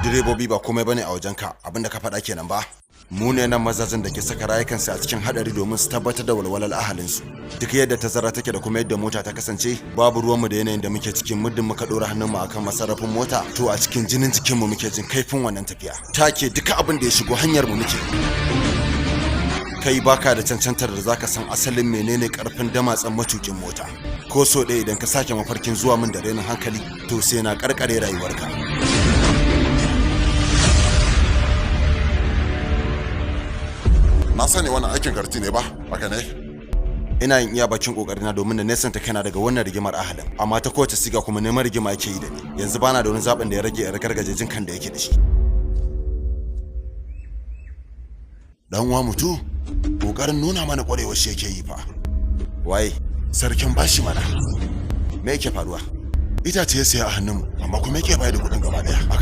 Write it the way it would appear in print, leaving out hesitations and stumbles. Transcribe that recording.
Direbobi ba komai bane a wajenka, abinda ka faɗa kenan ba? Mu ne nan mazajen da ke saka rayukansu a cikin hadari domin su tabbatar da walwalar ahalinsu. Duk yadda tazara take da kuma yadda mota ta kasance, babu ruwanmu da yanayin da muke cikin, muddin muka ɗora hannunmu akan masarrafin mota, to a cikin jinin jikinmu muke jin kaifin wannan tafiya. Take duka abin da ya shigo hanyar mu muke. Kai baka da cancantar da zaka san asalin menene karfin damatsan matukin mota. Ko so ɗaya idan ka sake mafarkin zuwa min da renin hankali, to sai na karkare rayuwarka. Na sani wannan aikin karti ne ba, haka ne? Ina yin iya bakin kokarina domin na nesanta kaina daga wannan rigimar ahalin, amma ta kowace siga kuma neman rigima yake yi da ni. Yanzu bana da wani zaɓin da ya rage in gargaje jin kan da yake da shi. Dan uwa mutu, kokarin nuna mana kwarewar shi yake yi fa. Waye? Sarkin bashi mana. Me yake faruwa? Itace ya siya a hannunmu, amma kuma yake bayar da kuɗin gaba ɗaya.